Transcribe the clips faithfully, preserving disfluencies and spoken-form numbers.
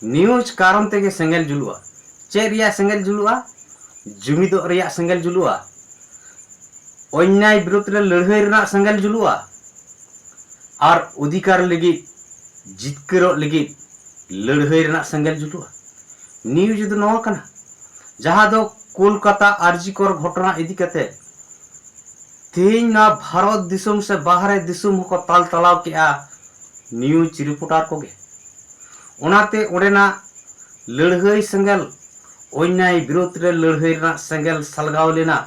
News ᱠᱟᱨᱚᱱ ᱛᱮᱜᱮ ᱥᱮᱸᱜᱮᱞ ᱡᱩᱞᱩᱜᱼᱟ᱾ ᱪᱮᱫ ᱨᱮᱭᱟᱜ ᱥᱮᱸᱜᱮᱞ ᱡᱩᱞᱩᱜᱼᱟ? ᱡᱩᱢᱤᱫᱚᱜ ᱨᱮᱭᱟᱜ ᱥᱮᱸᱜᱮᱞ ᱡᱩᱞᱩᱜᱼᱟ, ᱚᱱᱭᱟᱭ ᱵᱤᱨᱩᱫᱷ ᱨᱮ ᱞᱟᱹᱲᱦᱟᱹᱭ ᱨᱮᱱᱟᱜ ᱥᱮᱸᱜᱮᱞ ᱡᱩᱞᱩᱜᱼᱟ, ᱟᱨ ᱚᱫᱷᱤᱠᱟᱨ ᱞᱟᱹᱜᱤᱫ, ᱡᱤᱛᱠᱟᱹᱨᱚᱜ ᱞᱟᱹᱜᱤᱫ ᱞᱟᱹᱲᱦᱟᱹᱭ ᱨᱮᱱᱟᱜ ᱥᱮᱸᱜᱮᱞ ᱡᱩᱞᱩᱜᱼᱟ᱾ ᱱᱤᱭᱩᱡᱽ ᱫᱚ ᱱᱚᱣᱟ ᱠᱟᱱᱟ, ᱡᱟᱦᱟᱸ ᱫᱚ ᱠᱳᱞᱠᱟᱛᱟ ᱟᱨᱡᱤᱠᱚᱨ ᱜᱷᱚᱴᱚᱱᱟ ᱤᱫᱤ ᱠᱟᱛᱮ ᱛᱮᱦᱮᱧ ᱱᱚᱣᱟ ᱵᱷᱟᱨᱚᱛ ᱫᱤᱥᱚᱢ ᱥᱮ ᱵᱟᱦᱨᱮ ᱫᱤᱥᱚᱢ ᱦᱚᱸᱠᱚ ᱛᱟᱞ ᱛᱟᱞᱟᱣ ᱠᱮᱜᱼᱟ ᱱᱤᱭᱩᱡᱽ ᱨᱤᱯᱳᱨᱴᱟᱨ ᱠᱚᱜᱮ᱾ ᱚᱱᱟᱛᱮ ᱚᱸᱰᱮᱱᱟᱜ ᱞᱟᱹᱲᱦᱟᱹᱭ ᱥᱮᱸᱜᱮᱞ, ᱚᱱᱭᱟᱭ ᱵᱤᱨᱩᱫᱷ ᱨᱮ ᱞᱟᱹᱲᱦᱟᱹᱭ ᱨᱮᱱᱟᱜ ᱥᱮᱸᱜᱮᱞ ᱥᱟᱞᱜᱟᱣ ᱞᱮᱱᱟ᱾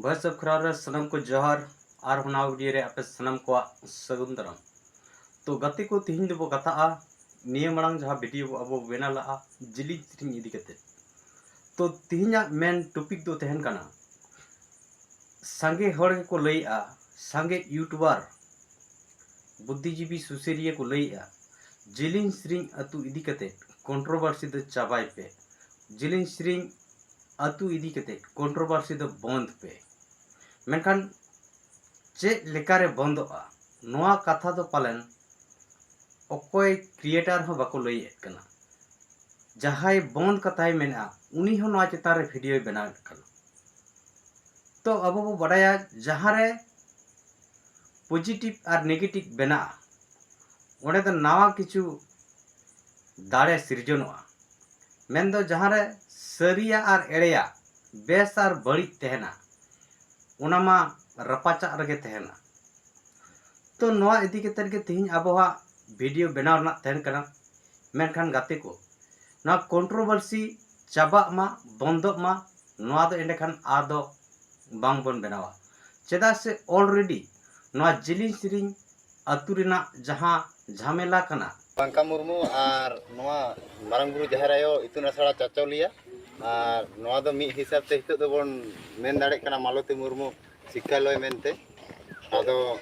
ᱵᱷᱚᱭᱮᱥ ᱚᱯᱷ ᱠᱷᱟᱨᱟᱣ ᱨᱮ ᱥᱟᱱᱟᱢ ᱠᱚ ᱡᱚᱦᱟᱨ, ᱟᱨ ᱚᱱᱟ ᱵᱷᱤᱰᱤᱭᱳ ᱨᱮ ᱟᱯᱮ ᱥᱟᱱᱟᱢ ᱠᱚᱣᱟᱜ ᱥᱟᱹᱜᱩᱱ ᱫᱟᱨᱟᱢ᱾ ᱛᱚ ᱜᱟᱛᱮ ᱠᱚ, ᱛᱤᱦᱤᱧ ᱫᱚᱵᱚ ᱠᱟᱛᱷᱟᱜᱼᱟ ᱱᱤᱭᱟᱹ ᱢᱟᱲᱟᱝ ᱡᱟᱦᱟᱸ ᱵᱷᱤᱰᱤᱭᱳ ᱟᱵᱚ ᱵᱮᱱᱟᱣ ᱞᱟᱜᱼᱟ ᱡᱤᱞᱤᱧ ᱥᱮᱨᱮᱧ ᱤᱫᱤ ᱠᱟᱛᱮ᱾ ᱛᱚ ᱛᱤᱦᱤᱧᱟᱜ ᱢᱮᱱ ᱴᱚᱯᱤᱠ ᱫᱚ ᱛᱟᱦᱮᱱ ᱠᱟᱱᱟ, ᱥᱟᱸᱜᱮ ᱦᱚᱲ ᱜᱮᱠᱚ ᱞᱟᱹᱭᱮᱜᱼᱟ, ᱥᱟᱸᱜᱮ ᱤᱭᱩᱴᱩᱵᱟᱨ, ᱵᱩᱫᱽᱫᱷᱤᱡᱤᱵᱤ, ᱥᱩᱥᱟᱹᱨᱤᱭᱟᱹ ᱠᱚ ᱞᱟᱹᱭᱮᱜᱼᱟ, ᱡᱤᱞᱤᱧ ᱥᱮᱨᱮᱧ ᱟᱹᱛᱩ ᱤᱫᱤ ᱠᱟᱛᱮ ᱠᱚᱱᱴᱨᱳᱵᱷᱟᱨᱥᱤ ᱫᱚ ᱪᱟᱵᱟᱭ ᱯᱮ, ᱡᱤᱞᱤᱧ ᱥᱮᱨᱮᱧ ᱟᱹᱛᱩ ᱤᱫᱤ ᱠᱟᱛᱮ ᱠᱚᱱᱴᱨᱳᱵᱷᱟᱨᱥᱤ ᱫᱚ ᱵᱚᱱᱫ ᱯᱮ᱾ ᱢᱮᱱᱠᱷᱟᱱ ᱪᱮᱫ ᱞᱮᱠᱟᱨᱮ ᱵᱚᱱᱫᱚᱜᱼᱟ, ᱱᱚᱣᱟ ᱠᱟᱛᱷᱟ ᱫᱚ ᱯᱟᱞᱮᱱ ᱚᱠᱚᱭ ᱠᱨᱤᱭᱮᱴᱟᱨ ᱦᱚᱸ ᱵᱟᱠᱚ ᱞᱟᱹᱭᱮᱫ ᱠᱟᱱᱟ᱾ ᱡᱟᱦᱟᱸᱭ ᱵᱚᱱᱫ ᱠᱟᱛᱷᱟᱭ ᱢᱮᱱᱮᱜᱼᱟ, ᱩᱱᱤ ᱦᱚᱸ ᱱᱚᱣᱟ ᱪᱮᱛᱟᱱ ᱨᱮ ᱵᱷᱤᱰᱤᱭᱳᱭ ᱵᱮᱱᱟᱣᱮᱫ ᱠᱟᱱᱟ᱾ ᱛᱚ ᱟᱵᱚ ᱵᱚ ᱵᱟᱰᱟᱭᱟ, ᱡᱟᱦᱟᱸ ᱨᱮ ᱯᱚᱡᱤᱴᱤᱵᱷ ᱟᱨ ᱱᱮᱜᱮᱴᱤᱵᱷ ᱵᱮᱱᱟᱜᱼᱟ, ᱚᱸᱰᱮ ᱫᱚ ᱱᱟᱣᱟ ᱠᱤᱪᱷᱩ ᱫᱟᱲᱮ ᱥᱤᱨᱡᱚᱱᱚᱜᱼᱟ᱾ ᱢᱮᱱᱫᱚ ᱡᱟᱦᱟᱸ ᱨᱮ ᱥᱟᱹᱨᱤᱭᱟᱜ ᱟᱨ ᱮᱲᱮᱭᱟᱜ, ᱵᱮᱥ ᱟᱨ ᱵᱟᱹᱲᱤᱡ ᱛᱟᱦᱮᱱᱟ, ᱚᱱᱟ ᱢᱟ ᱨᱟᱯᱟᱪᱟᱜ ᱨᱮᱜᱮ ᱛᱟᱦᱮᱱᱟ᱾ ᱛᱚ ᱱᱚᱣᱟ ᱤᱫᱤ ᱠᱟᱛᱮᱫ ᱜᱮ ᱛᱮᱦᱮᱧ ᱟᱵᱚᱣᱟᱜ ᱵᱷᱤᱰᱤᱭᱳ ᱵᱮᱱᱟᱣ ᱨᱮᱱᱟᱜ ᱛᱟᱦᱮᱱ ᱠᱟᱱᱟ᱾ ᱢᱮᱱᱠᱷᱟᱱ ᱜᱟᱛᱮ ᱠᱚ, ᱱᱚᱣᱟ ᱠᱚᱱᱴᱨᱳᱵᱷᱟᱨᱥᱤ ᱪᱟᱵᱟᱜ ᱢᱟ, ᱵᱚᱱᱫᱚᱜ ᱢᱟ, ᱱᱚᱣᱟ ᱫᱚ ᱮᱸᱰᱮᱠᱷᱟᱱ ᱟᱫᱚ ᱵᱟᱝ ᱵᱚᱱ ᱵᱮᱱᱟᱣᱟ᱾ ᱪᱮᱫᱟᱜ ᱥᱮ ᱚᱞᱨᱮᱰᱤ ᱱᱚᱣᱟ ᱡᱤᱞᱤᱧ ᱥᱮᱨᱮᱧ ᱟᱹᱛᱩ ᱨᱮᱱᱟᱜ ᱡᱟᱦᱟᱸ ᱡᱷᱟᱢᱮᱞᱟ ᱠᱟᱱᱟ, ᱵᱟᱝᱠᱟ ᱢᱩᱨᱢᱩ ᱟᱨ ᱱᱚᱣᱟ ᱢᱟᱨᱟᱝ ᱵᱩᱨᱩ ᱡᱟᱦᱮᱨ ᱟᱭᱳ ᱤᱛᱩᱱ ᱟᱥᱲᱟ ᱪᱟᱪᱚᱞᱤᱭᱟ, ᱟᱨ ᱱᱚᱣᱟ ᱫᱚ ᱢᱤᱫ ᱦᱤᱥᱟᱹᱵ ᱛᱮ ᱱᱤᱛᱚᱜ ᱫᱚᱵᱚᱱ ᱢᱮᱱ ᱫᱟᱲᱮᱭᱟᱜ ᱠᱟᱱᱟ ᱢᱟᱞᱚᱛᱤ ᱢᱩᱨᱢᱩ ᱥᱤᱠᱠᱷᱟᱞᱚᱭ ᱢᱮᱱᱛᱮ᱾ ᱟᱫᱚ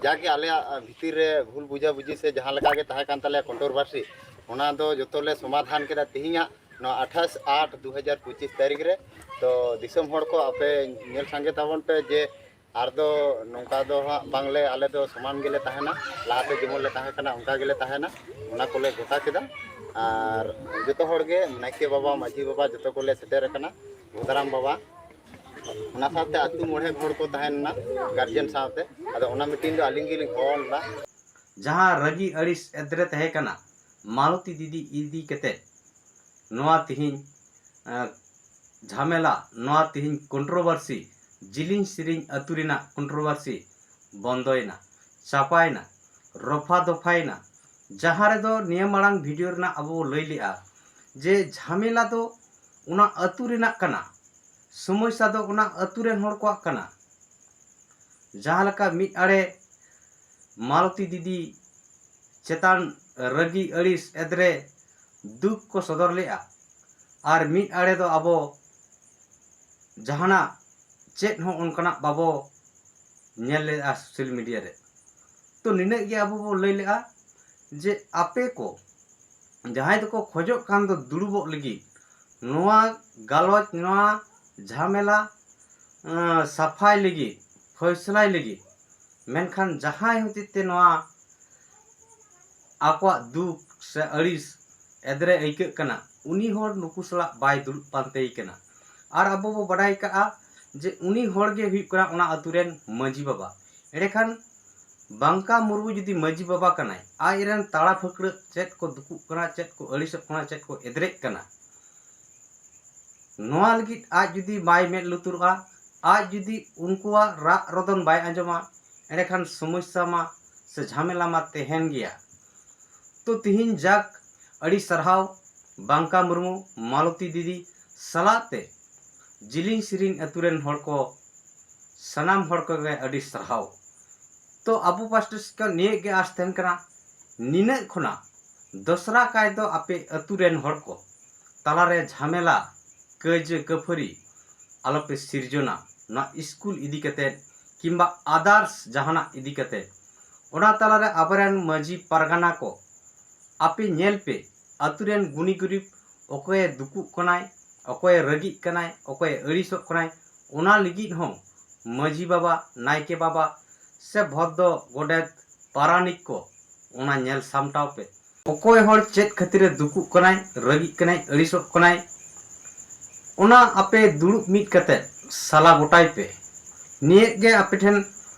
ᱡᱟᱜᱮ ᱟᱞᱮᱭᱟᱜ ᱵᱷᱤᱛᱤᱨ ᱨᱮ ᱵᱷᱩᱞ ᱵᱩᱡᱷᱟᱹᱵᱩᱡᱷᱤ ᱥᱮ ᱡᱟᱦᱟᱸ ᱞᱮᱠᱟ ᱜᱮ ᱛᱟᱦᱮᱸ ᱠᱟᱱ ᱛᱟᱞᱮᱭᱟ ᱠᱚᱱᱴᱨᱳᱵᱷᱟᱨᱥᱤ, ᱚᱱᱟ ᱫᱚ ᱡᱚᱛᱚ ᱞᱮ ᱥᱚᱢᱟᱫᱷᱟᱱ ᱠᱮᱫᱟ ᱛᱮᱦᱮᱧᱟᱜ ᱱᱚᱣᱟ ᱟᱴᱷᱟᱥ ᱟᱴ ᱫᱩ ᱦᱟᱡᱟᱨ ᱯᱚᱸᱪᱤᱥ ᱛᱟᱹᱨᱤᱠᱷ ᱨᱮ᱾ ᱛᱚ ᱫᱤᱥᱚᱢ ᱦᱚᱲ ᱠᱚ, ᱟᱯᱮ ᱧᱮᱞ ᱥᱟᱸᱜᱮ ᱛᱟᱵᱚᱱ ᱯᱮ ᱡᱮ ᱟᱨ ᱫᱚ ᱱᱚᱝᱠᱟ ᱫᱚ ᱦᱟᱸᱜ ᱵᱟᱝᱞᱮ, ᱟᱞᱮ ᱫᱚ ᱥᱚᱢᱟᱱ ᱜᱮᱞᱮ ᱛᱟᱦᱮᱱᱟ, ᱞᱟᱦᱟᱛᱮ ᱡᱮᱢᱚᱱ ᱞᱮ ᱛᱟᱦᱮᱸ ᱠᱟᱱᱟ ᱚᱱᱠᱟ ᱜᱮᱞᱮ ᱛᱟᱦᱮᱱᱟ᱾ ᱚᱱᱟ ᱠᱚᱞᱮ ᱜᱚᱴᱟ ᱠᱮᱫᱟ᱾ ᱟᱨ ᱡᱚᱛᱚ ᱦᱚᱲ ᱜᱮ ᱱᱟᱭᱠᱮ ᱵᱟᱵᱟ, ᱢᱟᱹᱡᱷᱤ ᱵᱟᱵᱟ ᱡᱚᱛᱚ ᱠᱚᱞᱮ ᱥᱮᱴᱮᱨ ᱟᱠᱟᱱᱟ, ᱵᱷᱚᱫᱟᱨᱟᱢ ᱵᱟᱵᱟ, ᱚᱱᱟ ᱥᱟᱶᱛᱮ ᱟᱹᱛᱩ ᱢᱚᱬᱮ ᱦᱚᱲ ᱠᱚ ᱛᱟᱦᱮᱸ ᱞᱮᱱᱟ ᱜᱟᱨᱡᱮᱱ ᱥᱟᱶᱛᱮ᱾ ᱟᱫᱚ ᱚᱱᱟ ᱢᱤᱴᱤᱝ ᱫᱚ ᱟᱹᱞᱤᱧ ᱜᱮᱞᱤᱧ ᱦᱚᱦᱚ ᱞᱮᱫᱟ᱾ ᱡᱟᱦᱟᱸ ᱨᱟᱹᱜᱤ ᱟᱹᱲᱤᱥ ᱮᱫᱽᱨᱮ ᱛᱟᱦᱮᱸ ᱠᱟᱱᱟ ᱢᱟᱞᱚᱛᱤ ᱫᱤᱫᱤ ᱤᱫᱤ ᱠᱟᱛᱮ, ᱱᱚᱣᱟ ᱛᱤᱦᱤᱧ ᱟᱸ, ᱡᱷᱟᱢᱮᱞᱟ, ᱱᱚᱣᱟ ᱛᱤᱦᱤᱧ ᱠᱚᱱᱴᱨᱳᱵᱷᱟᱨᱥᱤ, ᱡᱤᱞᱤᱧ ᱥᱮᱨᱮᱧ ᱟᱹᱛᱩ ᱨᱮᱱᱟᱜ ᱠᱚᱱᱴᱨᱳᱵᱷᱟᱨᱥᱤ ᱵᱚᱱᱫᱚᱭᱮᱱᱟ, ᱪᱟᱯᱟᱭᱮᱱᱟ, ᱨᱚᱯᱷᱟ ᱫᱚᱯᱷᱟᱭᱮᱱᱟ᱾ ᱡᱟᱦᱟᱸ ᱨᱮᱫᱚ ᱱᱤᱭᱟᱹ ᱢᱟᱲᱟᱝ ᱵᱷᱤᱰᱤᱭᱳ ᱨᱮᱱᱟᱜ ᱟᱵᱚ ᱵᱚ ᱞᱟᱹᱭ ᱞᱮᱜᱼᱟ ᱡᱮ ᱡᱷᱟᱢᱮᱞᱟ ᱫᱚ ᱚᱱᱟ ᱟᱹᱛᱩ ᱨᱮᱱᱟᱜ ᱠᱟᱱᱟ, ᱥᱚᱢᱚᱥᱥᱟ ᱫᱚ ᱚᱱᱟ ᱟᱹᱛᱩ ᱨᱮᱱ ᱦᱚᱲ ᱠᱚᱣᱟᱜ ᱠᱟᱱᱟ᱾ ᱡᱟᱦᱟᱸ ᱞᱮᱠᱟ ᱢᱤᱫ ᱟᱲᱮ ᱢᱟᱞᱚᱛᱤ ᱫᱤᱫᱤ ᱪᱮᱛᱟᱱ ᱨᱟᱹᱜᱤ ᱟᱹᱲᱤᱥ ᱮᱫᱽᱨᱮ ᱫᱩᱠ ᱠᱚ ᱥᱚᱫᱚᱨ ᱞᱮᱜᱼᱟ, ᱟᱨ ᱢᱤᱫ ᱟᱲᱮ ᱫᱚ ᱟᱵᱚ ᱡᱟᱦᱟᱱᱟᱜ ᱪᱮᱫ ᱦᱚᱸ ᱚᱱᱠᱟᱱᱟᱜ ᱵᱟᱵᱚ ᱧᱮᱞ ᱞᱮᱜᱼᱟ ᱥᱳᱥᱟᱞ ᱢᱤᱰᱤᱭᱟ ᱨᱮ᱾ ᱛᱚ ᱱᱤᱱᱟᱹᱜ ᱜᱮ ᱟᱵᱚ ᱵᱚ ᱞᱟᱹᱭ ᱞᱮᱜᱼᱟ ᱡᱮ ᱟᱯᱮ ᱠᱚ ᱡᱟᱦᱟᱸᱭ ᱫᱚᱠᱚ ᱠᱷᱚᱡᱚᱜ ᱠᱟᱱ ᱫᱚ ᱫᱩᱲᱩᱵᱚᱜ ᱞᱟᱹᱜᱤᱫ, ᱱᱚᱣᱟ ᱜᱟᱞᱚᱪ, ᱱᱚᱣᱟ ᱡᱷᱟᱢᱮᱞᱟ ᱟᱸ, ᱥᱟᱯᱷᱟᱭ ᱞᱟᱹᱜᱤᱫ, ᱯᱷᱚᱭᱥᱞᱟᱭ ᱞᱟᱹᱜᱤᱫ, ᱢᱮᱱᱠᱷᱟᱱ ᱡᱟᱦᱟᱸᱭ ᱦᱚᱛᱮᱡ ᱛᱮ ᱱᱚᱣᱟ ᱟᱠᱚᱣᱟᱜ ᱫᱩᱠ ᱥᱮ ᱟᱹᱲᱤᱥ ᱮᱫᱽᱨᱮ ᱟᱹᱭᱠᱟᱹᱜ ᱠᱟᱱᱟ, ᱩᱱᱤ ᱦᱚᱲ ᱱᱩᱠᱩ ᱥᱟᱞᱟᱜ ᱵᱟᱭ ᱫᱩᱲᱩᱵ ᱯᱟᱱᱛᱮᱭ ᱠᱟᱱᱟ᱾ ᱟᱨ ᱟᱵᱚ ᱵᱚ ᱵᱟᱰᱟᱭ ᱠᱟᱜᱼᱟ ᱡᱮ ᱩᱱᱤ ᱦᱚᱲ ᱜᱮ ᱦᱩᱭᱩᱜ ᱠᱟᱱᱟ ᱚᱱᱟ ᱟᱹᱛᱩ ᱨᱮᱱ ᱢᱟᱹᱡᱷᱤ ᱵᱟᱵᱟ᱾ ᱮᱸᱰᱮᱠᱷᱟᱱ ᱵᱟᱝᱠᱟ ᱢᱩᱨᱢᱩ ᱡᱩᱫᱤ ᱢᱟᱹᱡᱷᱤ ᱵᱟᱵᱟ ᱠᱟᱱᱟᱭ, ᱟᱡ ᱨᱮᱱ ᱛᱟᱲᱟ ᱯᱷᱟᱹᱠᱲᱟᱹᱜ ᱪᱮᱫ ᱠᱚ ᱫᱩᱠᱩᱜ ᱠᱟᱱᱟ, ᱪᱮᱫ ᱠᱚ ᱟᱹᱲᱤᱥᱚᱜ ᱠᱟᱱᱟ, ᱪᱮᱫ ᱠᱚ ᱮᱫᱽᱨᱮᱜ ᱠᱟᱱᱟ, ᱱᱚᱣᱟ ᱞᱟᱹᱜᱤᱫ ᱟᱡ ᱡᱩᱫᱤ ᱵᱟᱭ ᱢᱮᱫ ᱞᱩᱛᱩᱨᱚᱜᱼᱟ, ᱟᱡ ᱡᱩᱫᱤ ᱩᱱᱠᱩᱣᱟᱜ ᱨᱟᱜ ᱨᱚᱫᱚᱱ ᱵᱟᱭ ᱟᱸᱡᱚᱢᱟ, ᱮᱸᱰᱮᱠᱷᱟᱱ ᱥᱚᱢᱚᱥᱥᱟ ᱢᱟ ᱥᱮ ᱡᱷᱟᱢᱮᱞᱟ ᱢᱟ ᱛᱟᱦᱮᱱ ᱜᱮᱭᱟ᱾ ᱛᱚ ᱛᱤᱦᱤᱧ ᱡᱟᱠ ᱟᱹᱰᱤ ᱥᱟᱨᱦᱟᱣ ᱵᱟᱝᱠᱟ ᱢᱩᱨᱢᱩ, ᱢᱟᱞᱚᱛᱤ ᱫᱤᱫᱤ ᱥᱟᱞᱟᱜ ᱛᱮ ᱡᱤᱞᱤᱧ ᱥᱤᱨᱤᱧ ᱟᱹᱛᱩ ᱨᱮᱱ ᱦᱚᱲ ᱠᱚ, ᱥᱟᱱᱟᱢ ᱦᱚᱲ ᱠᱚᱜᱮ ᱟᱹᱰᱤ ᱥᱟᱨᱦᱟᱣ᱾ ᱛᱚ ᱟᱵᱚ ᱯᱟᱥᱴᱟ ᱥᱮᱫ ᱠᱷᱚᱱ ᱱᱤᱭᱟᱹ ᱜᱮ ᱟᱸᱥ ᱛᱟᱦᱮᱱ ᱠᱟᱱᱟ, ᱱᱤᱱᱟᱹᱜ ᱠᱷᱚᱱᱟᱜ ᱫᱚᱥᱨᱟ ᱠᱟᱭ ᱫᱚ ᱟᱯᱮ ᱟᱹᱛᱩ ᱨᱮᱱ ᱦᱚᱲ ᱠᱚ ᱛᱟᱞᱟᱨᱮ ᱡᱷᱟᱢᱮᱞᱟ, ᱠᱟᱹᱭᱡᱟᱹ ᱠᱟᱹᱯᱷᱟᱹᱨᱤ ᱟᱞᱚᱯᱮ ᱥᱤᱨᱡᱚᱱᱟ᱾ ᱱᱚᱣᱟ ᱥᱠᱩᱞ ᱤᱫᱤ ᱠᱟᱛᱮ ᱠᱤᱝᱵᱟ ᱟᱫᱟᱨᱥ ᱡᱟᱦᱟᱱᱟᱜ ᱤᱫᱤ ᱠᱟᱛᱮ, ᱚᱱᱟ ᱛᱟᱞᱟᱨᱮ ᱟᱵᱚᱨᱮᱱ ᱢᱟᱹᱡᱷᱤ ᱯᱟᱨᱜᱟᱱᱟ ᱠᱚ, ᱟᱯᱮ ᱧᱮᱞ ᱯᱮ, ᱟᱹᱛᱩ ᱨᱮᱱ ᱜᱩᱱᱤ ᱜᱩᱨᱤᱵ ᱚᱠᱚᱭᱮ ᱫᱩᱠᱩᱜ ᱠᱟᱱᱟᱭ, ᱚᱠᱚᱭᱮ ᱨᱟᱹᱜᱤᱜ ᱠᱟᱱᱟᱭ, ᱚᱠᱚᱭᱮ ᱟᱹᱲᱤᱥᱚᱜ ᱠᱟᱱᱟᱭ, ᱚᱱᱟ ᱞᱟᱹᱜᱤᱫ ᱦᱚᱸ ᱢᱟᱹᱡᱷᱤ ᱵᱟᱵᱟ, ᱱᱟᱭᱠᱮ ᱵᱟᱵᱟ ᱥᱮ ᱵᱷᱚᱫᱽᱫᱚ ᱜᱚᱰᱮᱛ, ᱯᱟᱨᱟᱱᱤᱠ ᱠᱚ ᱚᱱᱟ ᱧᱮᱞ ᱥᱟᱢᱴᱟᱣ ᱯᱮ᱾ ᱚᱠᱚᱭ ᱦᱚᱲ ᱪᱮᱫ ᱠᱷᱟᱹᱛᱤᱨᱮ ᱫᱩᱠᱩᱜ ᱠᱟᱱᱟᱭ, ᱨᱟᱹᱜᱤᱜ ᱠᱟᱱᱟᱭ, ᱟᱹᱲᱤᱥᱚᱜ ᱠᱟᱱᱟᱭ, ᱚᱱᱟ ᱟᱯᱮ ᱫᱩᱲᱩᱵ ᱢᱤᱫ ᱠᱟᱛᱮ ᱥᱟᱞᱟ ᱜᱚᱴᱟᱭ ᱯᱮ᱾ ᱱᱤᱭᱟᱹ ᱜᱮ ᱟᱯᱮ ᱴᱷᱮᱱ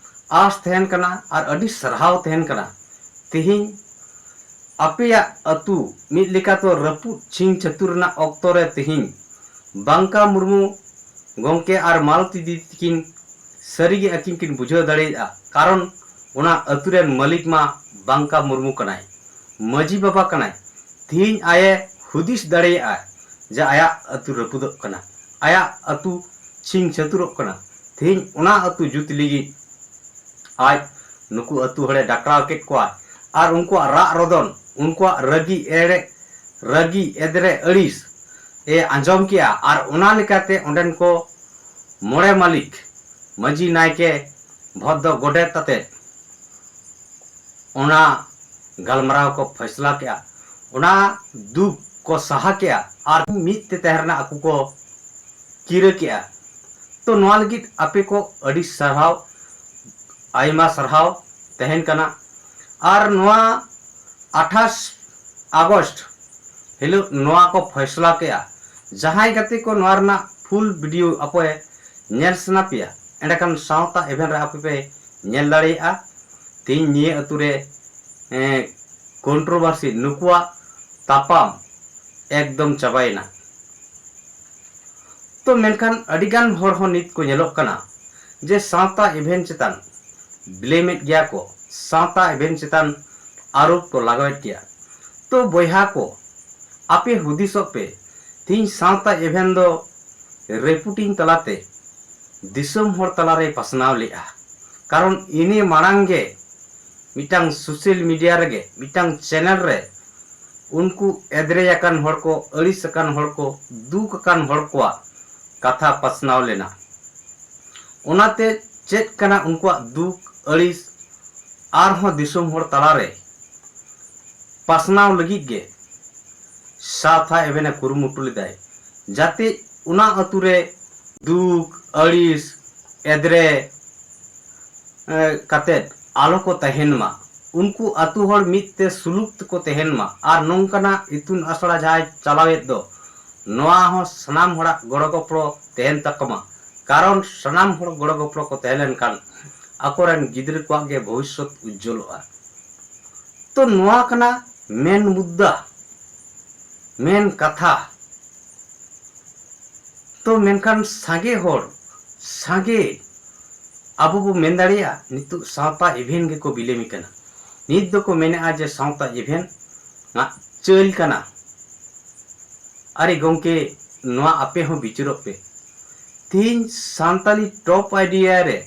ᱟᱸᱥ ᱛᱟᱦᱮᱱ ᱠᱟᱱᱟ ᱟᱨ ᱟᱹᱰᱤ ᱥᱟᱨᱦᱟᱣ ᱛᱟᱦᱮᱱ ᱠᱟᱱᱟ᱾ ᱛᱮᱦᱮᱧ ᱟᱯᱮᱭᱟᱜ ᱟᱹᱛᱩ ᱢᱤᱫ ᱞᱮᱠᱟ ᱫᱚ ᱨᱟᱹᱯᱩᱫ ᱪᱷᱤᱝ ᱪᱷᱟᱹᱛᱩᱨ ᱨᱮᱱᱟᱜ ᱚᱠᱛᱚ ᱨᱮ ᱛᱮᱦᱮᱧ ᱵᱟᱝᱠᱟ ᱢᱩᱨᱢᱩ ᱜᱚᱢᱠᱮ ᱟᱨ ᱢᱟᱞᱚᱛᱤ ᱫᱤᱫᱤ ᱛᱟᱹᱠᱤᱱ ᱥᱟᱹᱨᱤᱜᱮ ᱟᱹᱠᱤᱱ ᱠᱤᱱ ᱵᱩᱡᱷᱟᱹᱣ ᱫᱟᱲᱮᱭᱟᱜᱼᱟ, ᱠᱟᱨᱚᱱ ᱚᱱᱟ ᱟᱹᱛᱩ ᱨᱮᱱ ᱢᱟᱹᱞᱤᱠ ᱢᱟ ᱵᱟᱝᱠᱟ ᱢᱩᱨᱢᱩ ᱠᱟᱱᱟᱭ, ᱢᱟᱹᱡᱷᱤ ᱵᱟᱵᱟ ᱠᱟᱱᱟᱭ᱾ ᱛᱮᱦᱮᱧ ᱟᱡ ᱮ ᱦᱩᱫᱤᱥ ᱫᱟᱲᱮᱭᱟᱜᱼᱟ ᱡᱮ ᱟᱭᱟᱜ ᱟᱹᱛᱩ ᱨᱟᱹᱯᱩᱫᱚᱜ ᱠᱟᱱᱟ, ᱟᱭᱟᱜ ᱟᱹᱛᱩ ᱪᱷᱤᱝ ᱪᱷᱟᱹᱛᱩᱨᱚᱜ ᱠᱟᱱᱟ᱾ ᱛᱮᱦᱮᱧ ᱚᱱᱟ ᱟᱹᱛᱩ ᱡᱩᱛ ᱞᱟᱹᱜᱤᱫ ᱟᱡ ᱱᱩᱠᱩ ᱟᱹᱛᱩ ᱦᱚᱲᱮ ᱰᱟᱠᱨᱟᱣ ᱠᱮᱫ ᱠᱚᱣᱟ ᱟᱨ ᱩᱱᱠᱩᱣᱟᱜ ᱨᱟᱜ ᱨᱚᱫᱚᱱ, ᱩᱱᱠᱩᱣᱟᱜ ᱨᱟᱹᱜᱤ ᱮᱲᱮ, ᱨᱟᱹᱜᱤ ᱮᱫᱽᱨᱮ ᱟᱹᱲᱤᱥ ᱮ ᱟᱸᱡᱚᱢ ᱠᱮᱜᱼᱟ ᱟᱨ ᱚᱱᱟ ᱞᱮᱠᱟᱛᱮ ᱚᱸᱰᱮᱱ ᱠᱚ ᱢᱚᱬᱮ ᱢᱟᱹᱞᱤᱠ, ᱢᱟᱹᱡᱷᱤ, ᱱᱟᱭᱠᱮ, ᱵᱷᱚᱫᱽᱫᱚ, ᱜᱚᱰᱮᱛ ᱟᱛᱮᱫ ᱚᱱᱟ ᱜᱟᱞᱢᱟᱨᱟᱣ ᱠᱚ ᱯᱷᱚᱭᱥᱞᱟ ᱠᱮᱜᱼᱟ, ᱚᱱᱟ ᱫᱩᱠ ᱠᱚ ᱥᱟᱦᱟ ᱠᱮᱜᱼᱟ ᱟᱨ ᱢᱤᱫ ᱛᱮ ᱛᱟᱦᱮᱸ ᱨᱮᱱᱟᱜ ᱟᱠᱚ ᱠᱚ ᱠᱤᱨᱟᱹ ᱠᱮᱜᱼᱟ᱾ ᱛᱚ ᱱᱚᱣᱟ ᱞᱟᱹᱜᱤᱫ ᱟᱯᱮ ᱠᱚ ᱟᱹᱰᱤ ᱥᱟᱨᱦᱟᱣ, ᱟᱭᱢᱟ ᱥᱟᱨᱦᱟᱣ ᱛᱟᱦᱮᱱ ᱠᱟᱱᱟ᱾ ᱟᱨ ᱱᱚᱣᱟ ᱟᱴᱷᱟᱥ ᱟᱜᱚᱥᱴ ᱦᱤᱞᱳᱜ ᱱᱚᱣᱟ ᱠᱚ ᱯᱷᱚᱭᱥᱞᱟ ᱠᱮᱜᱼᱟ᱾ ᱡᱟᱦᱟᱸᱭ ᱜᱟᱛᱮ ᱠᱚ ᱱᱚᱣᱟ ᱨᱮᱱᱟᱜ ᱯᱷᱩᱞ ᱵᱷᱤᱰᱤᱭᱳ ᱟᱯᱮ ᱧᱮᱞ ᱥᱟᱱᱟ ᱯᱮᱭᱟ, ᱮᱸᱰᱮᱠᱷᱟᱱ ᱥᱟᱶᱛᱟ ᱮᱵᱷᱮᱱ ᱨᱮ ᱟᱯᱮ ᱯᱮ ᱧᱮᱞ ᱫᱟᱲᱮᱭᱟᱜᱼᱟ᱾ ᱛᱮᱦᱮᱧ ᱱᱤᱭᱟᱹ ᱟᱹᱛᱩ ᱨᱮ, ᱮᱸ, ᱠᱚᱱᱴᱨᱳᱵᱷᱟᱨᱥᱤ, ᱱᱩᱠᱩᱣᱟᱜ ᱛᱟᱯᱟᱢ ᱮᱠᱫᱚᱢ ᱪᱟᱵᱟᱭᱮᱱᱟ᱾ ᱛᱚ ᱢᱮᱱᱠᱷᱟᱱ ᱟᱹᱰᱤᱜᱟᱱ ᱦᱚᱲ ᱦᱚᱸ ᱱᱤᱛ ᱠᱚ ᱧᱮᱞᱚᱜ ᱠᱟᱱᱟ ᱡᱮ ᱥᱟᱶᱛᱟ ᱮᱵᱷᱮᱱ ᱪᱮᱛᱟᱱ ᱵᱞᱮᱢᱮᱫ ᱜᱮᱭᱟ ᱠᱚ, ᱥᱟᱶᱛᱟ ᱮᱵᱷᱮᱱ ᱪᱮᱛᱟᱱ ᱟᱨᱳᱯ ᱠᱚ ᱞᱟᱜᱟᱣᱮᱫ ᱜᱮᱭᱟ᱾ ᱛᱚ ᱵᱚᱭᱦᱟ ᱠᱚ, ᱟᱯᱮ ᱦᱩᱫᱤᱥᱚᱜ ᱯᱮ, ᱛᱮᱦᱮᱧ ᱥᱟᱶᱛᱟ ᱮᱵᱷᱮᱱ ᱫᱚ ᱨᱮᱯᱳᱨᱴᱤᱝ ᱛᱟᱞᱟᱛᱮ ᱫᱤᱥᱚᱢ ᱦᱚᱲ ᱛᱟᱞᱟᱨᱮ ᱯᱟᱥᱱᱟᱣ ᱞᱮᱜᱼᱟ᱾ ᱠᱟᱨᱚᱱ ᱤᱱᱟᱹ ᱢᱟᱲᱟᱝ ᱜᱮ ᱢᱤᱫᱴᱟᱝ ᱥᱳᱥᱟᱞ ᱢᱤᱰᱤᱭᱟ ᱨᱮᱜᱮ, ᱢᱤᱫᱴᱟᱝ ᱪᱮᱱᱮᱞ ᱨᱮ ᱩᱱᱠᱩ ᱮᱫᱽᱨᱮ ᱟᱠᱟᱱ ᱦᱚᱲ ᱠᱚ, ᱟᱹᱲᱤᱥ ᱟᱠᱟᱱ ᱦᱚᱲ ᱠᱚ, ᱫᱩᱠ ᱟᱠᱟᱱ ᱦᱚᱲ ᱠᱚᱣᱟᱜ ᱠᱟᱛᱷᱟ ᱯᱟᱥᱱᱟᱣ ᱞᱮᱱᱟ᱾ ᱚᱱᱟᱛᱮ ᱪᱮᱫ ᱠᱟᱱᱟ ᱩᱱᱠᱩᱣᱟᱜ ᱫᱩᱠ ᱟᱹᱲᱤᱥ ᱟᱨᱦᱚᱸ ᱫᱤᱥᱚᱢ ᱦᱚᱲ ᱛᱟᱞᱟᱨᱮ ᱯᱟᱥᱱᱟᱣ ᱞᱟᱹᱜᱤᱫ ᱜᱮ ᱥᱟᱶᱛᱟ ᱮᱵᱷᱮᱱᱮ ᱠᱩᱨᱩᱢᱩᱴᱩ ᱞᱮᱫᱟᱭ, ᱡᱟᱛᱮ ᱚᱱᱟ ᱟᱹᱛᱩ ᱨᱮ ᱫᱩᱠ, ᱟᱹᱲᱤᱥ, ᱮᱫᱽᱨᱮ, ᱮ, ᱠᱟᱛᱮᱫ ᱟᱞᱚ ᱠᱚ ᱛᱟᱦᱮᱱ ᱢᱟ᱾ ᱩᱱᱠᱩ ᱟᱹᱛᱩ ᱦᱚᱲ ᱢᱤᱫ ᱛᱮ ᱥᱩᱞᱩᱠ ᱛᱮᱠᱚ ᱛᱟᱦᱮᱱ ᱢᱟ᱾ ᱟᱨ ᱱᱚᱝᱠᱟᱱᱟᱜ ᱤᱛᱩᱱ ᱟᱥᱲᱟ ᱡᱟᱦᱟᱸᱭ ᱪᱟᱞᱟᱣᱮᱫ ᱫᱚ, ᱱᱚᱣᱟ ᱦᱚᱸ ᱥᱟᱱᱟᱢ ᱦᱚᱲᱟᱜ ᱜᱚᱲᱚ ᱜᱚᱯᱚᱲᱚ ᱛᱟᱦᱮᱱ ᱛᱟᱠᱚ ᱢᱟ, ᱠᱟᱨᱚᱱ ᱥᱟᱱᱟᱢ ᱦᱚᱲ ᱜᱚᱲᱚ ᱜᱚᱯᱚᱲᱚ ᱠᱚ ᱛᱟᱦᱮᱸ ᱞᱮᱱᱠᱷᱟᱱ ᱟᱠᱚᱨᱮᱱ ᱜᱤᱫᱽᱨᱟᱹ ᱠᱚᱣᱟᱜ ᱜᱮ ᱵᱷᱚᱵᱤᱥᱥᱚᱛ ᱩᱡᱡᱚᱞᱚᱜᱼᱟ᱾ ᱛᱚ ᱱᱚᱣᱟ ᱠᱟᱱᱟ ᱢᱮᱱ ᱢᱩᱫᱽᱫᱟ, ᱢᱮᱱ ᱠᱟᱛᱷᱟ᱾ ᱛᱚ ᱢᱮᱱᱠᱷᱟᱱ ᱥᱟᱸᱜᱮ ᱦᱚᱲ, ᱥᱟᱸᱜᱮ ᱟᱵᱚ ᱵᱚ ᱢᱮᱱ ᱫᱟᱲᱮᱭᱟᱜᱼᱟ, ᱱᱤᱛᱚᱜ ᱥᱟᱶᱛᱟ ᱮᱵᱷᱮᱱ ᱜᱮᱠᱚ ᱵᱤᱞᱮᱢᱤ ᱠᱟᱱᱟ᱾ ᱱᱤᱛ ᱫᱚᱠᱚ ᱢᱮᱱᱮᱫᱼᱟ ᱡᱮ ᱥᱟᱶᱛᱟ ᱮᱵᱷᱮᱱ ᱟᱜ ᱪᱟᱹᱞ ᱠᱟᱱᱟ᱾ ᱟᱨᱮ ᱜᱚᱢᱠᱮ, ᱱᱚᱣᱟ ᱟᱯᱮ ᱦᱚᱸ ᱵᱤᱪᱟᱹᱨᱚᱜ ᱯᱮ᱾ ᱛᱮᱦᱮᱧ ᱥᱟᱱᱛᱟᱞᱤ ᱴᱚᱯ ᱟᱭᱰᱤᱭᱟ ᱨᱮ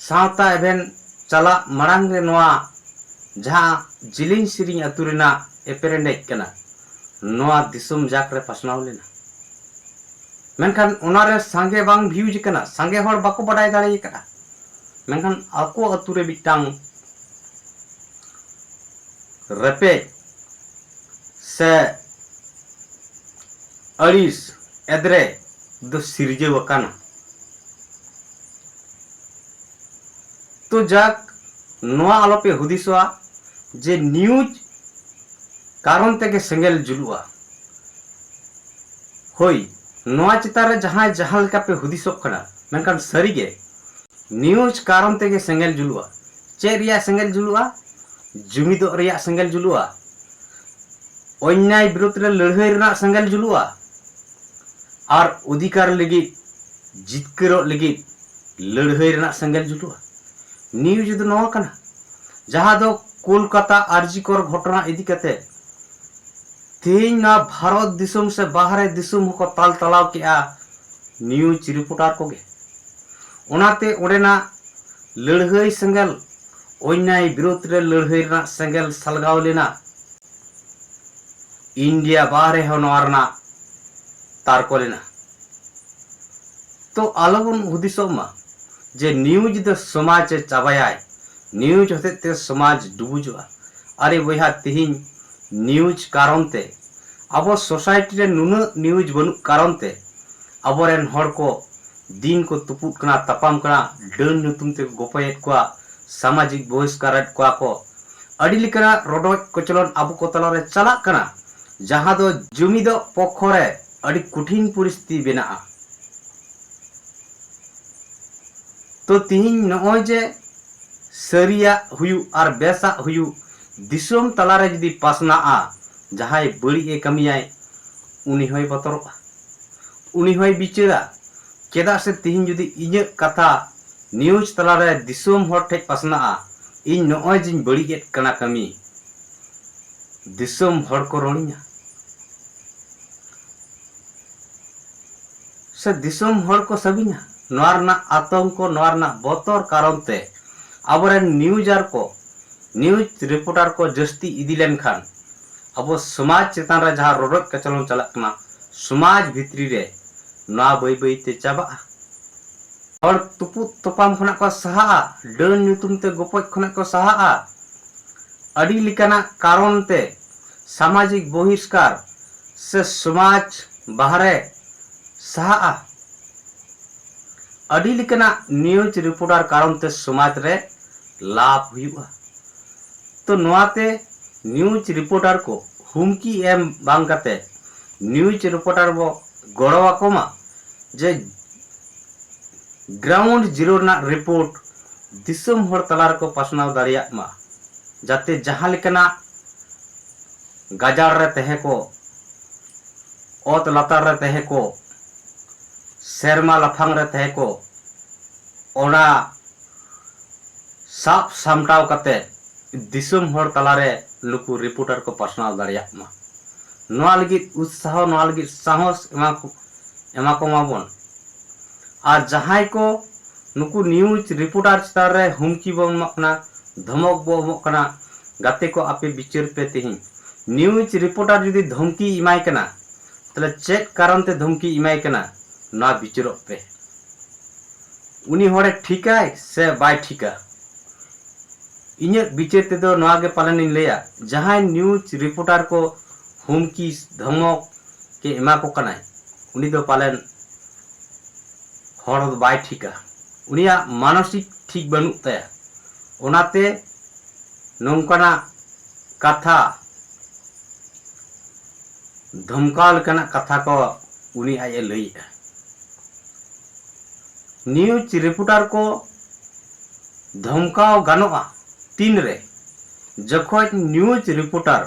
ᱥᱟᱶᱛᱟ ᱮᱵᱷᱮᱱ ᱪᱟᱞᱟᱜ ᱢᱟᱲᱟᱝ ᱨᱮ ᱱᱚᱣᱟ ᱡᱟᱦᱟᱸ ᱡᱤᱞᱤᱧ ᱥᱮᱨᱮᱧ ᱟᱹᱛᱩ ᱨᱮᱱᱟᱜ ᱮᱯᱮᱨᱮᱸᱰᱮᱡ ᱠᱟᱱᱟ, ᱱᱚᱣᱟ ᱫᱤᱥᱚᱢ ᱡᱟᱠ ᱨᱮ ᱯᱟᱥᱱᱟᱣ ᱞᱮᱱᱟ᱾ ᱢᱮᱱᱠᱷᱟᱱ ᱚᱱᱟᱨᱮ ᱥᱟᱸᱜᱮ ᱵᱟᱝ ᱵᱷᱤᱭᱩᱡᱽ ᱠᱟᱱᱟ, ᱥᱟᱸᱜᱮ ᱦᱚᱲ ᱵᱟᱠᱚ ᱵᱟᱰᱟᱭ ᱫᱟᱲᱮ ᱠᱟᱫᱟ᱾ ᱢᱮᱱᱠᱷᱟᱱ ᱟᱠᱚ ᱟᱹᱛᱩ ᱨᱮ ᱢᱤᱫᱴᱟᱝ ᱨᱮᱯᱮᱡ ᱥᱮ ᱟᱹᱲᱤᱥ, ᱮᱫᱽᱨᱮ ᱫᱚ ᱥᱤᱨᱡᱟᱹᱣ ᱟᱠᱟᱱᱟ᱾ ᱛᱚ ᱡᱟᱠ, ᱱᱚᱣᱟ ᱟᱞᱚᱯᱮ ᱦᱩᱫᱤᱥᱚᱜᱼᱟ ᱡᱮ ᱱᱤᱭᱩᱡᱽ ᱠᱟᱨᱚᱱ ᱛᱮᱜᱮ ᱥᱮᱸᱜᱮᱞ ᱡᱩᱞᱩᱜᱼᱟ᱾ ᱦᱳᱭ, ᱱᱚᱣᱟ ᱪᱮᱛᱟᱱ ᱨᱮ ᱡᱟᱦᱟᱸᱭ ᱡᱟᱦᱟᱸ ᱞᱮᱠᱟ ᱯᱮ ᱦᱩᱫᱤᱥᱚᱜ ᱠᱟᱱᱟ, ᱢᱮᱱᱠᱷᱟᱱ ᱥᱟᱹᱨᱤᱜᱮ ᱱᱤᱭᱩᱡᱽ ᱠᱟᱨᱚᱱ ᱛᱮᱜᱮ ᱥᱮᱸᱜᱮᱞ ᱡᱩᱞᱩᱜᱼᱟ᱾ ᱪᱮᱫ ᱨᱮᱭᱟᱜ ᱥᱮᱸᱜᱮᱞ ᱡᱩᱞᱩᱜᱼᱟ? ᱡᱩᱢᱤᱫᱚᱜ ᱨᱮᱭᱟᱜ ᱥᱮᱸᱜᱮᱞ ᱡᱩᱞᱩᱜᱼᱟ, ᱚᱱᱭᱟᱭ ᱵᱤᱨᱩᱫᱽ ᱨᱮ ᱞᱟᱹᱲᱦᱟᱹᱭ ᱨᱮᱱᱟᱜ ᱥᱮᱸᱜᱮᱞ ᱡᱩᱞᱩᱜᱼᱟ, ᱟᱨ ᱚᱫᱷᱤᱠᱟᱨ ᱞᱟᱹᱜᱤᱫ, ᱡᱤᱛᱠᱟᱹᱨᱚᱜ ᱞᱟᱹᱜᱤᱫ ᱞᱟᱹᱲᱦᱟᱹᱭ ᱨᱮᱱᱟᱜ ᱥᱮᱸᱜᱮᱞ ᱡᱩᱞᱩᱜᱼᱟ᱾ ᱱᱤᱭᱩᱡᱽ ᱫᱚ ᱱᱚᱣᱟ ᱠᱟᱱᱟ, ᱡᱟᱦᱟᱸ ᱫᱚ ᱠᱳᱞᱠᱟᱛᱟ ᱟᱨᱡᱤ ᱠᱚᱨ ᱜᱷᱚᱴᱚᱱᱟ ᱤᱫᱤ ᱠᱟᱛᱮ ᱛᱮᱦᱮᱧ ᱱᱚᱣᱟ ᱵᱷᱟᱨᱚᱛ ᱫᱤᱥᱚᱢ ᱥᱮ ᱵᱟᱦᱨᱮ ᱫᱤᱥᱚᱢ ᱦᱚᱸᱠᱚ ᱛᱟᱞ ᱛᱟᱞᱟᱣ ᱠᱮᱜᱼᱟ ᱱᱤᱭᱩᱡᱽ ᱨᱤᱯᱳᱨᱴᱟᱨ ᱠᱚᱜᱮ᱾ ᱚᱱᱟᱛᱮ ᱚᱸᱰᱮᱱᱟᱜ ᱞᱟᱹᱲᱦᱟᱹᱭ ᱥᱮᱸᱜᱮᱞ, ᱚᱱᱭᱟᱭ ᱵᱤᱨᱳᱫᱷ ᱨᱮ ᱞᱟᱹᱲᱦᱟᱹᱭ ᱨᱮᱱᱟᱜ ᱥᱮᱸᱜᱮᱞ ᱥᱟᱞᱜᱟᱣ ᱞᱮᱱᱟ᱾ ᱤᱱᱰᱤᱭᱟ ᱵᱟᱦᱨᱮ ᱦᱚᱸ ᱱᱚᱣᱟ ᱨᱮᱱᱟᱜ ᱛᱟᱨᱠᱚ ᱞᱮᱱᱟ᱾ ᱛᱚ ᱟᱞᱚᱵᱚᱱ ᱦᱩᱫᱤᱥᱚᱜ ᱢᱟ ᱡᱮ ᱱᱤᱭᱩᱡᱽ ᱫᱚ ᱥᱚᱢᱟᱡᱽ ᱮ ᱪᱟᱵᱟᱭᱟᱭ, ᱱᱤᱭᱩᱡᱽ ᱦᱚᱛᱮᱡ ᱛᱮ ᱥᱚᱢᱟᱡᱽ ᱰᱩᱵᱩᱡᱚᱜᱼᱟ᱾ ᱟᱨᱮ ᱵᱚᱭᱦᱟ, ᱛᱮᱦᱮᱧ ᱱᱤᱭᱩᱡᱽ ᱠᱟᱨᱚᱱ ᱛᱮ, ᱟᱵᱚ ᱥᱳᱥᱟᱭᱴᱤ ᱨᱮ ᱱᱩᱱᱟᱹᱜ ᱱᱤᱭᱩᱡᱽ ᱵᱟᱹᱱᱩᱜ ᱠᱟᱨᱚᱱ ᱛᱮ ᱟᱵᱚᱨᱮᱱ ᱦᱚᱲ ᱠᱚ ᱫᱤᱱ ᱠᱚ ᱛᱩᱯᱩᱫ ᱠᱟᱱᱟ, ᱛᱟᱯᱟᱢ ᱠᱟᱱᱟ, ᱰᱟᱹᱱ ᱧᱩᱛᱩᱢ ᱛᱮᱠᱚ ᱜᱚᱯᱚᱭᱮᱫ ᱠᱚᱣᱟ, ᱥᱟᱢᱟᱡᱤᱠ ᱵᱚᱦᱤᱥᱠᱟᱨᱮᱫ ᱠᱚᱣᱟ ᱠᱚ, ᱟᱹᱰᱤ ᱞᱮᱠᱟᱱᱟᱜ ᱨᱚᱰᱚᱡ ᱠᱚᱪᱞᱚᱱ ᱟᱵᱚ ᱠᱚ ᱛᱟᱞᱟᱨᱮ ᱪᱟᱞᱟᱜ ᱠᱟᱱᱟ, ᱡᱟᱦᱟᱸ ᱫᱚ ᱡᱩᱢᱤᱫᱚᱜ ᱯᱚᱠᱠᱷᱚ ᱨᱮ ᱟᱹᱰᱤ ᱠᱚᱴᱷᱤᱱ ᱯᱚᱨᱤᱥᱛᱷᱤᱛᱤ ᱵᱮᱱᱟᱜᱼᱟ᱾ ᱛᱚ ᱛᱤᱦᱤᱧ ᱱᱚᱜᱼᱚᱭ ᱡᱮ ᱥᱟᱹᱨᱤᱭᱟᱜ ᱦᱩᱭᱩᱜ ᱟᱨ ᱵᱮᱥᱟᱜ ᱦᱩᱭᱩᱜ ᱫᱤᱥᱚᱢ ᱛᱟᱞᱟᱨᱮ ᱡᱩᱫᱤ ᱯᱟᱥᱱᱟᱜᱼᱟ, ᱡᱟᱦᱟᱸᱭ ᱵᱟᱹᱲᱤᱡ ᱮ ᱠᱟᱹᱢᱤᱭᱟᱭ, ᱩᱱᱤ ᱦᱚᱸᱭ ᱵᱚᱛᱚᱨᱚᱜᱼᱟ, ᱩᱱᱤ ᱦᱚᱸᱭ ᱵᱤᱪᱟᱹᱨᱟ᱾ ᱪᱮᱫᱟᱜ ᱥᱮ ᱛᱤᱦᱤᱧ ᱡᱩᱫᱤ ᱤᱧᱟᱹᱜ ᱠᱟᱛᱷᱟ news ᱛᱟᱞᱟᱨᱮ ᱫᱤᱥᱚᱢ ᱦᱚᱲ ᱴᱷᱮᱡ ᱯᱟᱥᱱᱟᱜᱼᱟ, ᱤᱧ ᱱᱚᱜᱼᱚᱭ ᱡᱮᱧ ᱵᱟᱹᱲᱤᱡ ᱮᱫ ᱠᱟᱱᱟ ᱠᱟᱹᱢᱤ, ᱫᱤᱥᱚᱢ ᱦᱚᱲ ᱠᱚ ᱨᱚᱲᱤᱧᱟ ᱥᱮ ᱫᱤᱥᱚᱢ ᱦᱚᱲ ᱠᱚ ᱥᱟᱹᱵᱤᱧᱟ? ᱱᱚᱣᱟ ᱨᱮᱱᱟᱜ ᱟᱛᱚᱝᱠᱚ, ᱱᱚᱣᱟ ᱨᱮᱱᱟᱜ ᱵᱚᱛᱚᱨ ᱠᱟᱨᱚᱱ ᱛᱮ ᱟᱵᱚᱨᱮᱱ ᱱᱤᱭᱩᱡᱟᱨ ᱠᱚ, ᱱᱤᱭᱩᱡᱽ ᱨᱤᱯᱳᱨᱴᱟᱨ ᱠᱚ ᱡᱟᱹᱥᱛᱤ ᱤᱫᱤ ᱞᱮᱱᱠᱷᱟᱱ ᱟᱵᱚ ᱥᱚᱢᱟᱡᱽ ᱪᱮᱛᱟᱱ ᱨᱮ ᱡᱟᱦᱟᱸ ᱨᱚᱰᱚᱡ ᱠᱚᱪᱞᱚᱱ ᱪᱟᱞᱟᱜ ᱠᱟᱱᱟ ᱥᱚᱢᱟᱡᱽ ᱵᱷᱤᱛᱨᱤ ᱨᱮ, ᱱᱚᱣᱟ ᱵᱟᱹᱭ ᱵᱟᱹᱭ ᱛᱮ ᱪᱟᱵᱟᱜᱼᱟ᱾ ᱦᱚᱲ ᱛᱩᱯᱩᱫ ᱛᱚᱯᱟᱢ ᱠᱷᱚᱱᱟᱜ ᱠᱚ ᱥᱟᱦᱟᱜᱼᱟ, ᱰᱟᱹᱱ ᱧᱩᱛᱩᱢ ᱛᱮ ᱜᱚᱯᱚᱡ ᱠᱷᱚᱱᱟᱜ ᱠᱚ ᱥᱟᱦᱟᱜᱼᱟ᱾ ᱟᱹᱰᱤ ᱞᱮᱠᱟᱱᱟᱜ ᱠᱟᱨᱚᱱ ᱛᱮ ᱥᱟᱢᱟᱡᱤᱠ ᱵᱚᱦᱤᱥᱠᱟᱨ ᱥᱮ ᱥᱚᱢᱟᱡᱽ ᱵᱟᱦᱨᱮ ᱥᱟᱦᱟᱜᱼᱟ᱾ ᱟᱹᱰᱤ ᱞᱮᱠᱟᱱᱟᱜ ᱱᱤᱭᱩᱡᱽ ᱨᱤᱯᱳᱨᱴᱟᱨ ᱠᱟᱨᱚᱱ ᱛᱮ ᱥᱚᱢᱟᱡᱽ ᱨᱮ ᱞᱟᱵᱷ ᱦᱩᱭᱩᱜᱼᱟ᱾ ᱛᱚ ᱱᱚᱣᱟᱛᱮ ᱱᱤᱭᱩᱡᱽ ᱨᱤᱯᱳᱨᱴᱟᱨ ᱠᱚ ᱦᱩᱢᱠᱤ ᱮᱢ ᱵᱟᱝ ᱠᱟᱛᱮ ᱱᱤᱭᱩᱡᱽ ᱨᱤᱯᱳᱨᱴᱟᱨ ᱵᱚ ᱜᱚᱲᱚ ᱟᱠᱚ ᱢᱟ, ᱡᱮ ᱜᱨᱟᱣᱩᱱᱰ ᱡᱤᱨᱳ ᱨᱮᱱᱟᱜ ᱨᱤᱯᱳᱨᱴ ᱫᱤᱥᱚᱢ ᱦᱚᱲ ᱛᱟᱞᱟ ᱨᱮᱠᱚ ᱯᱟᱥᱱᱟᱣ ᱫᱟᱲᱮᱭᱟᱜ ᱢᱟ, ᱡᱟᱛᱮ ᱡᱟᱦᱟᱸ ᱞᱮᱠᱟᱱᱟᱜ ᱜᱟᱡᱟᱲ ᱨᱮ ᱛᱟᱦᱮᱸ ᱠᱚ, ᱚᱛ ᱞᱟᱛᱟᱨ ᱨᱮ ᱛᱟᱦᱮᱸ ᱠᱚ, ᱥᱮᱨᱢᱟ ᱞᱟᱯᱷᱟᱝ ᱨᱮ ᱛᱟᱦᱮᱸ ᱠᱚ, ᱚᱱᱟ ᱥᱟᱵ ᱥᱟᱢᱴᱟᱣ ᱠᱟᱛᱮ ᱫᱤᱥᱚᱢ ᱦᱚᱲ ᱛᱟᱞᱟᱨᱮ ᱱᱩᱠᱩ ᱨᱤᱯᱳᱨᱴᱟᱨ ᱠᱚ ᱯᱟᱥᱱᱟᱣ ᱫᱟᱲᱮᱭᱟᱜ ᱢᱟ᱾ ᱱᱚᱣᱟ ᱞᱟᱹᱜᱤᱫ ᱩᱛᱥᱟᱦᱚ, ᱱᱚᱣᱟ ᱞᱟᱹᱜᱤᱫ ᱥᱟᱦᱚᱥ ᱮᱢᱟ ᱠᱚ, ᱮᱢᱟ ᱠᱚᱢᱟ ᱵᱚᱱ᱾ ᱟᱨ ᱡᱟᱦᱟᱸᱭ ᱠᱚ ᱱᱩᱠᱩ ᱱᱤᱭᱩᱡᱽ ᱨᱤᱯᱳᱨᱴᱟᱨ ᱪᱮᱛᱟᱱ ᱨᱮ ᱦᱩᱢᱠᱤ ᱵᱚᱱ ᱮᱢᱚᱜ ᱠᱟᱱᱟ, ᱫᱷᱚᱢᱚᱠ ᱵᱚ ᱮᱢᱚᱜ ᱠᱟᱱᱟ, ᱜᱟᱛᱮ ᱠᱚ ᱟᱯᱮ ᱵᱤᱪᱟᱹᱨ ᱯᱮ ᱛᱮᱦᱮᱧ᱾ ᱱᱤᱭᱩᱡᱽ ᱨᱤᱯᱳᱨᱴᱟᱨ ᱡᱩᱫᱤ ᱫᱷᱚᱢᱠᱤ ᱮᱢᱟᱭ ᱠᱟᱱᱟ, ᱛᱟᱦᱞᱮ ᱪᱮᱫ ᱠᱟᱨᱚᱱ ᱛᱮ ᱫᱷᱚᱢᱠᱤ ᱮᱢᱟᱭ ᱠᱟᱱᱟ, ᱱᱚᱣᱟ ᱵᱤᱪᱟᱹᱨᱚᱜ ᱯᱮ᱾ ᱩᱱᱤ ᱦᱚᱲᱮ ᱴᱷᱤᱠᱟᱭ ᱥᱮ ᱵᱟᱭ ᱴᱷᱤᱠᱟ? ᱤᱧᱟᱹᱜ ᱵᱤᱪᱟᱹᱨ ᱛᱮᱫᱚ ᱱᱚᱣᱟ ᱜᱮ ᱯᱟᱞᱮᱱᱤᱧ ᱞᱟᱹᱭᱟ, ᱡᱟᱦᱟᱸᱭ ᱱᱤᱭᱩᱡᱽ ᱨᱤᱯᱳᱨᱴᱟᱨ ᱠᱚ ᱦᱩᱢᱠᱤ ᱫᱷᱚᱢᱚᱠ ᱠᱮ ᱮᱢᱟ ᱠᱚ ᱠᱟᱱᱟᱭ, ᱩᱱᱤ ᱫᱚ ᱯᱟᱞᱮᱱ ᱦᱚᱲ ᱫᱚ ᱵᱟᱭ ᱴᱷᱤᱠᱟ, ᱩᱱᱤᱭᱟᱜ ᱢᱟᱱᱚᱥᱤᱠ ᱴᱷᱤᱠ ᱵᱟᱹᱱᱩᱜ ᱛᱟᱭᱟ᱾ ᱚᱱᱟᱛᱮ ᱱᱚᱝᱠᱟᱱᱟᱜ ᱠᱟᱛᱷᱟ, ᱫᱷᱚᱢᱠᱟᱣ ᱞᱮᱠᱟᱱᱟᱜ ᱠᱟᱛᱷᱟ ᱠᱚ ᱩᱱᱤ ᱟᱡ ᱮ ᱞᱟᱹᱭᱮᱜᱼᱟ᱾ ᱱᱤᱭᱩᱡᱽ ᱨᱤᱯᱳᱨᱴᱟᱨ ᱠᱚ ᱫᱷᱚᱢᱠᱟᱣ ᱜᱟᱱᱚᱜᱼᱟ ᱛᱤᱱᱨᱮ? ᱡᱚᱠᱷᱚᱱ ᱱᱤᱭᱩᱡᱽ ᱨᱤᱯᱳᱨᱴᱟᱨ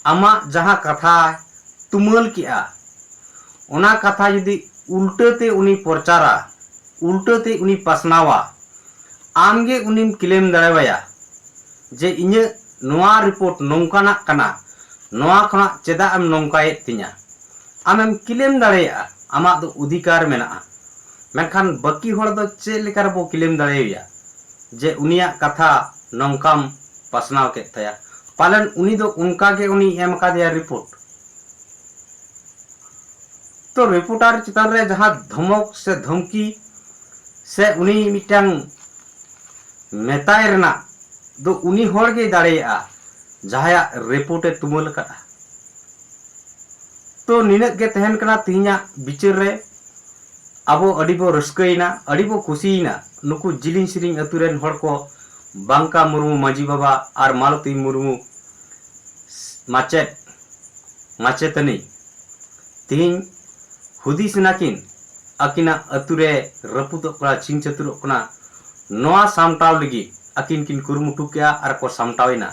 ᱟᱢᱟᱜ ᱡᱟᱦᱟᱸ ᱠᱟᱛᱷᱟᱭ ᱛᱩᱢᱟᱹᱞ ᱠᱮᱜᱼᱟ, ᱚᱱᱟ ᱠᱟᱛᱷᱟ ᱡᱩᱫᱤ ᱩᱞᱴᱟᱹᱛᱮ ᱩᱱᱤ ᱯᱨᱚᱪᱟᱨᱟ, ᱩᱞᱴᱟᱹᱛᱮ ᱩᱱᱤ ᱯᱟᱥᱱᱟᱣᱟ, ᱟᱢᱜᱮ ᱩᱱᱤᱢ ᱠᱞᱮᱢ ᱫᱟᱲᱮᱣᱟᱭᱟ ᱡᱮ ᱤᱧᱟᱹᱜ ᱱᱚᱣᱟ ᱨᱤᱯᱳᱨᱴ ᱱᱚᱝᱠᱟᱱᱟᱜ ᱠᱟᱱᱟ, ᱱᱚᱣᱟ ᱠᱷᱚᱱᱟᱜ ᱪᱮᱫᱟᱜ ᱮᱢ ᱱᱚᱝᱠᱟᱭᱮᱫ ᱛᱤᱧᱟ? ᱟᱢᱮᱢ ᱠᱞᱮᱢ ᱫᱟᱲᱮᱭᱟᱜᱼᱟ, ᱟᱢᱟᱜ ᱫᱚ ᱚᱫᱷᱤᱠᱟᱨ ᱢᱮᱱᱟᱜᱼᱟ᱾ ᱢᱮᱱᱠᱷᱟᱱ ᱵᱟᱹᱠᱤ ᱦᱚᱲ ᱫᱚ ᱪᱮᱫ ᱞᱮᱠᱟ ᱨᱮᱵᱚ ᱠᱞᱮᱢ ᱫᱟᱲᱮᱭᱟᱭᱟ ᱡᱮ ᱩᱱᱤᱭᱟᱜ ᱠᱟᱛᱷᱟ ᱱᱚᱝᱠᱟᱢ ᱯᱟᱥᱱᱟᱣ ᱠᱮᱫ ᱛᱟᱭᱟ? ᱯᱟᱞᱮᱱ ᱩᱱᱤ ᱫᱚ ᱚᱱᱠᱟ ᱜᱮ ᱩᱱᱤ ᱮᱢ ᱟᱠᱟᱫᱮᱭᱟ ᱨᱤᱯᱳᱨᱴ᱾ ᱛᱚ, ᱨᱤᱯᱳᱨᱴᱟᱨ ᱪᱮᱛᱟᱱ ᱨᱮ ᱡᱟᱦᱟᱸ ᱫᱷᱚᱢᱚᱠ ᱥᱮ ᱫᱷᱚᱢᱠᱤ ᱥᱮ ᱩᱱᱤ ᱢᱤᱫᱴᱟᱝ ᱢᱮᱛᱟᱭ ᱨᱮᱱᱟᱜ ᱫᱚ ᱩᱱᱤ ᱦᱚᱲ ᱜᱮᱭ ᱫᱟᱲᱮᱭᱟᱜᱼᱟ, ᱡᱟᱦᱟᱸᱭᱟᱜ ᱨᱤᱯᱳᱨᱴ ᱮ ᱛᱩᱢᱟᱹᱞ ᱟᱠᱟᱫᱼᱟ᱾ ᱛᱚ, ᱱᱤᱱᱟᱹᱜ ᱜᱮ ᱛᱟᱦᱮᱱ ᱠᱟᱱᱟ ᱛᱮᱦᱮᱧᱟᱜ ᱵᱤᱪᱟᱹᱨ ᱨᱮ᱾ ᱟᱵᱚ ᱟᱹᱰᱤ ᱵᱚ ᱨᱟᱹᱥᱠᱟᱹᱭᱮᱱᱟ, ᱟᱹᱰᱤ ᱵᱚ ᱠᱩᱥᱤᱭᱮᱱᱟ᱾ ᱱᱩᱠᱩ ᱡᱤᱞᱤᱧ ᱥᱮᱨᱮᱧ ᱟᱹᱛᱩ ᱨᱮᱱ ᱦᱚᱲ ᱠᱚ, ᱵᱟᱝᱠᱟ ᱢᱩᱨᱢᱩ ᱢᱟᱹᱡᱷᱤ ᱵᱟᱵᱟ ᱟᱨ ᱢᱟᱞᱚᱛᱤ ᱢᱩᱨᱢᱩ ᱢᱟᱪᱮᱫ, ᱢᱟᱪᱮᱛᱟᱹᱱᱤ, ᱛᱮᱦᱮᱧ ᱦᱩᱫᱤᱥ ᱮᱱᱟ ᱠᱤᱱ, ᱟᱹᱠᱤᱱᱟᱜ ᱟᱹᱛᱩ ᱨᱮ ᱨᱟᱹᱯᱩᱫᱚᱜ ᱠᱟᱱᱟ, ᱪᱷᱤᱝ ᱪᱷᱟᱹᱛᱩᱨᱚᱜ ᱠᱟᱱᱟ, ᱱᱚᱣᱟ ᱥᱟᱢᱴᱟᱣ ᱞᱟᱹᱜᱤᱫ ᱟᱹᱠᱤᱱ ᱠᱤᱱ ᱠᱩᱨᱩᱢᱩᱴᱩ ᱠᱮᱜᱼᱟ ᱟᱨ ᱠᱚ ᱥᱟᱢᱴᱟᱣ ᱮᱱᱟ᱾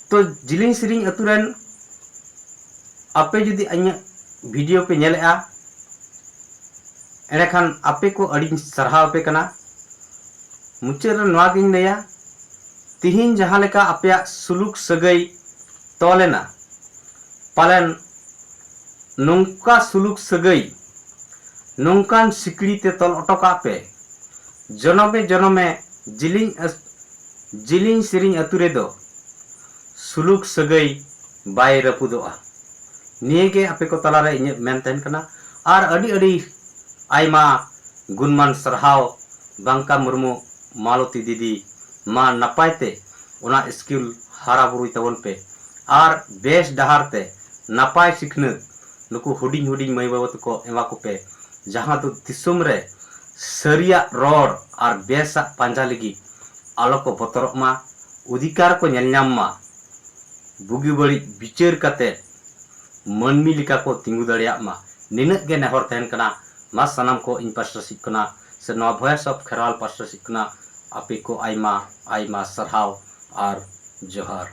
ᱛᱚ, ᱡᱤᱞᱤᱧ ᱥᱮᱨᱮᱧ ᱟᱹᱛᱩ ᱨᱮᱱ ᱟᱯᱮ ᱡᱩᱫᱤ ᱤᱧᱟᱹᱜ ᱵᱷᱤᱰᱤᱭᱳ ᱯᱮ ᱧᱮᱞᱮᱜᱼᱟ, ᱮᱸᱰᱮᱠᱷᱟᱱ ᱟᱯᱮ ᱠᱚ ᱟᱹᱰᱤᱧ ᱥᱟᱨᱦᱟᱣ ᱟᱯᱮ ᱠᱟᱱᱟ᱾ ᱢᱩᱪᱟᱹᱫ ᱨᱮ ᱱᱚᱣᱟ ᱜᱤᱧ ᱞᱟᱹᱭᱟ, ᱛᱤᱦᱤᱧ ᱡᱟᱦᱟᱸ ᱞᱮᱠᱟ ᱟᱯᱮᱭᱟᱜ ᱥᱩᱞᱩᱠ ᱥᱟᱹᱜᱟᱹᱭ ᱛᱚᱞ ᱮᱱᱟ, ᱯᱟᱞᱮᱱ ᱱᱚᱝᱠᱟ ᱥᱩᱞᱩᱠ ᱥᱟᱹᱜᱟᱹᱭ, ᱱᱚᱝᱠᱟᱱ ᱥᱤᱠᱲᱤ ᱛᱮ ᱛᱚᱞ ᱚᱴᱚ ᱠᱟᱜ ᱯᱮ, ᱡᱚᱱᱚᱢᱮ ᱡᱚᱱᱚᱢᱮ ᱡᱤᱞᱤᱧ ᱟᱹᱥ-, ᱡᱤᱞᱤᱧ ᱥᱮᱨᱮᱧ ᱟᱹᱛᱩ ᱨᱮᱫᱚ ᱥᱩᱞᱩᱠ ᱥᱟᱹᱜᱟᱹᱭ ᱵᱟᱭ ᱨᱟᱹᱯᱩᱫᱚᱜᱼᱟ᱾ ᱱᱤᱭᱟᱹ ᱜᱮ ᱟᱯᱮ ᱠᱚ ᱛᱟᱞᱟᱨᱮ ᱤᱧᱟᱹᱜ ᱢᱮᱱ ᱛᱟᱦᱮᱱ ᱠᱟᱱᱟ᱾ ᱟᱨ ᱟᱹᱰᱤ ᱟᱹᱰᱤ ᱟᱭᱢᱟ ᱜᱩᱱᱢᱟᱱ ᱥᱟᱨᱦᱟᱣ ᱵᱟᱝᱠᱟ ᱢᱩᱨᱢᱩ ᱢᱟᱞᱚᱛᱤ ᱫᱤᱫᱤ, ᱢᱟ ᱱᱟᱯᱟᱭ ᱛᱮ ᱚᱱᱟ ᱥᱠᱩᱞ ᱦᱟᱨᱟ ᱵᱩᱨᱩᱭ ᱛᱟᱵᱚᱱ ᱯᱮ ᱟᱨ ᱵᱮᱥ ᱰᱟᱦᱟᱨ ᱛᱮ ᱱᱟᱯᱟᱭ ᱥᱤᱠᱷᱱᱟᱹᱛ ᱱᱩᱠᱩ ᱦᱩᱰᱤᱧ ᱦᱩᱰᱤᱧ ᱢᱟᱹᱭ ᱵᱟᱹᱵᱩ ᱛᱟᱠᱚ ᱮᱢᱟ ᱠᱚᱯᱮ, ᱡᱟᱦᱟᱸ ᱫᱚ ᱫᱤᱥᱚᱢ ᱨᱮ ᱥᱟᱹᱨᱤᱭᱟᱜ ᱨᱚᱲ ᱟᱨ ᱵᱮᱥᱟᱜ ᱯᱟᱸᱡᱟ ᱞᱟᱹᱜᱤᱫ ᱟᱞᱚ ᱠᱚ ᱵᱚᱛᱚᱨᱚᱜ ᱢᱟ, ᱚᱫᱷᱤᱠᱟᱨ ᱠᱚ ᱧᱮᱞ ᱧᱟᱢ ᱢᱟ, ᱵᱩᱜᱤ ᱵᱟᱹᱲᱤᱡ ᱵᱤᱪᱟᱹᱨ ᱠᱟᱛᱮ ᱢᱟᱹᱱᱢᱤ ᱞᱮᱠᱟ ᱠᱚ ᱛᱤᱸᱜᱩ ᱫᱟᱲᱮᱭᱟᱜ ᱢᱟ, ᱱᱤᱱᱟᱹᱜ ᱜᱮ ᱱᱮᱦᱚᱨ ᱛᱟᱦᱮᱱ ᱠᱟᱱᱟ᱾ ᱢᱟ ᱥᱟᱱᱟᱢ ᱠᱚ ᱤᱧ ᱯᱟᱥᱴᱟ ᱥᱮᱫ ᱠᱷᱚᱱᱟᱜ ᱥᱮ ᱱᱚᱣᱟ Voice of Kherwal ᱯᱟᱥᱴᱟ ᱥᱮᱫ ᱠᱷᱚᱱᱟᱜ ᱟᱯᱮ ᱠᱚ ᱟᱭᱢᱟ ᱟᱭᱢᱟ ᱥᱟᱨᱦᱟᱣ ᱟᱨ ᱡᱚᱦᱟᱨ᱾